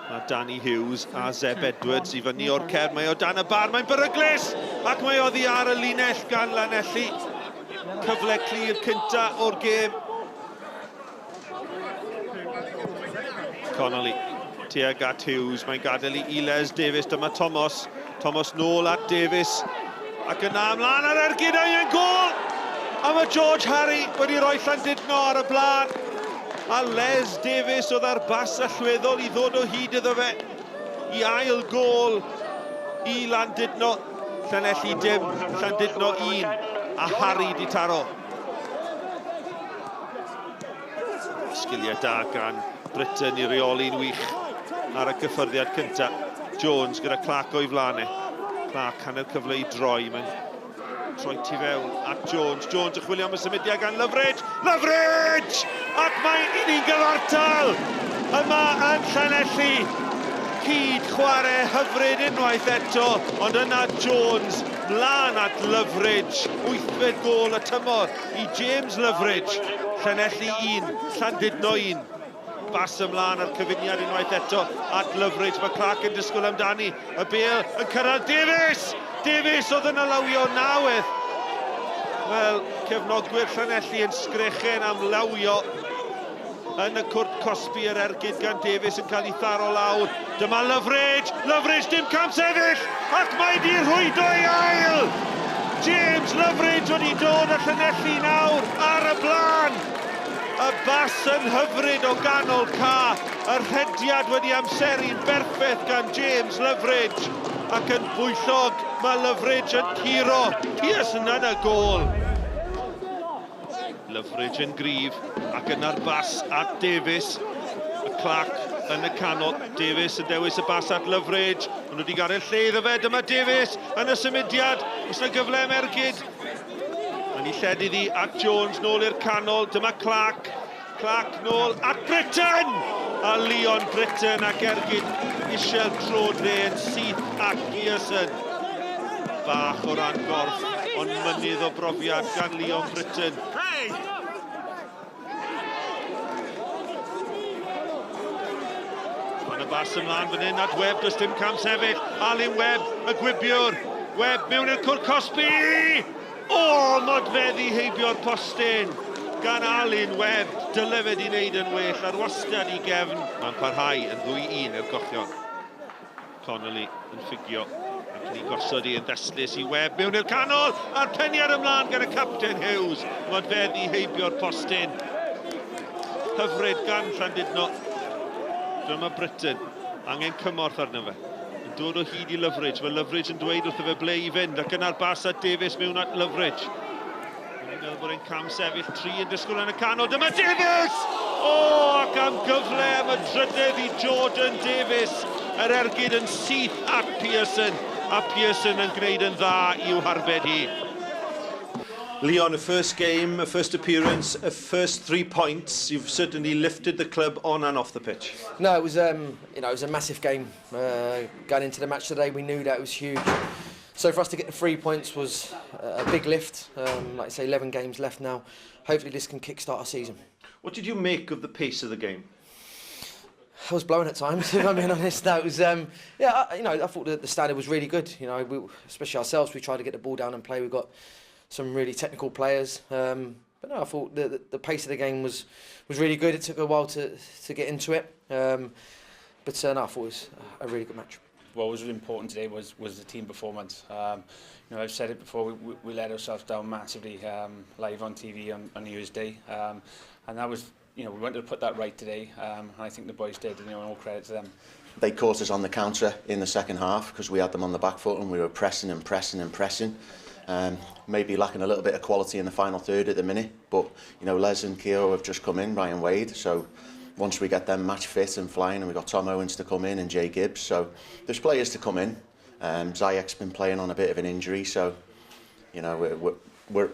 Mae Danny Hughes a Zeb Edwards i fyny o'r cefn. Mae o dan y bar, mae'n beryglus! Ac mae oddi ar y linell gan Lanelli. Cyfle clir cynta o'r gêm. Connolly tuag at Hughes, mae'n gadael i Les Davies, dyma Thomas. Thomas nôl at Davies, ac yna ymlaen ar ergyd a un gôl! A mae George Harry wedi rhoi Llandudno ar y blaen. A Les Davies oedd ar bas allweddol i ddod o hyd iddo fe i ail gôl i Landudno. Llanelli dim, Llandudno 1, a Harry di taro. Sgiliau da gan Britain i reoli'n wych ar y cyffyrddiad cyntaf. Jones gyda Clark o'i flaen e. Clark hanner cyfle i droi. Mae'n troi tu fewn at Jones. Jones yn chwilio am y symudiad gan Loveridge. Loveridge! Ac mae un i'n gyfartal yma yn Llanelli. Cyd chwarae hyfryd unwaith eto, ond yna Jones mlaen at Loveridge. Wythfed gôl y tymor i James Loveridge. Llanelli 1, Llandudno 1. Bas ymlaen a'r cyfuniad unwaith eto at Loveridge. Mae Clark yn disgwyl amdani. Y bêl yn cyrraedd Davies! Davies oedd yn alawio nawedd. Wel, cefnogwyr Llanelli yn sgrechen am lawio yn y cwrt cosbi yr ergyd gan Davies yn cael ei tharo lawr. Dyma Loveridge! Loveridge dim cam sefyll! Ac mae di rhwydo ei ail! James Loveridge wedi dod â Llanelli nawr ar y blaen! Y bas yn hyfryd o ganol ca, y rhediad wedi amseru'n berffaith gan James Loveridge, ac yn bwyllog mae Loveridge yn curo Pearson yn y gôl. Loveridge yn gryf, ac yna'r bas at Davies, y Clark yn y canol. Davies yn dewis y bas at Loveridge, ond wedi gadael lle iddo fe, dyma Davies yn y symudiad, oes yna gyfle am ergyd? Mae'n ei lled iddi at Jones, nôl i'r canol, dyma Clark, Clark nôl at Britton! A Leon Britton ac ergyd isiel trod dde yn syth at Pearson. Bach o ran gorff, ond mynydd o brofiad gan Leon Britton. Mae'n y bas ymlaen fan hyn at Webb, does dim cam sefyll. Alun Webb, y gwibiwr. Webb mewn i'r cwrt cosbi! O, modfeddi heibio'r postyn gan Alun Webb. Dyle fe di wneud yn well ar wastad i gefn. Mae'n parhau yn 2-1 i'r cochion. Connolly yn ffugio ac yn ei gosod i yn ddestlus i Webb mewn i'r canol a'r peniad ymlaen gan y capten Hughes. Modfeddi heibio'r postyn. Hyfryd gan Llandudno. Dyma Britton. Angen cymorth arno fe. Yn dod o hyd i Loveridge. Mae Loveridge yn dweud wrtho fe ble i fynd ac yna'r bas at Davies mewn at Loveridge. Mae'n meddwl bod e'n cam sefyll tri yn disgwyl yn y canol. Dyma Davies! O, ac am gyfle am y drydedd i Jordan Davies. Yr ergyd yn syth at Pearson, a Pearson yn gwneud yn dda i'w harbed hi. Leon, a first game, a first appearance, a first 3 points. You've certainly lifted the club on and off the pitch. No, it was you know, it was a massive game. Going into the match today, we knew that it was huge. So for us to get the 3 points was a big lift. Like I say, 11 games left now. Hopefully this can kickstart our season. What did you make of the pace of the game? I was blowing at times, if I'm being honest. No, it was, yeah, I, you know, I thought the standard was really good. You know, we, especially ourselves, we tried to get the ball down and play. We've got some really technical players. But no, I thought the pace of the game was really good. It took a while to get into it. But no, I thought it was a really good match. What was really important today was the team performance. You know, I've said it before, we let ourselves down massively live on TV on New Year's Day. And that was, you know, we wanted to put that right today, and I think the boys did, you know, and all credit to them. They caught us on the counter in the second half because we had them on the back foot and we were pressing and pressing and pressing. Maybe lacking a little bit of quality in the final third at the minute, but you know, Les and Keogh have just come in, Ryan Wade, so once we get them match fit and flying, and we've got Tom Owens to come in and Jay Gibbs, so there's players to come in. Zayek's been playing on a bit of an injury, so you know, we're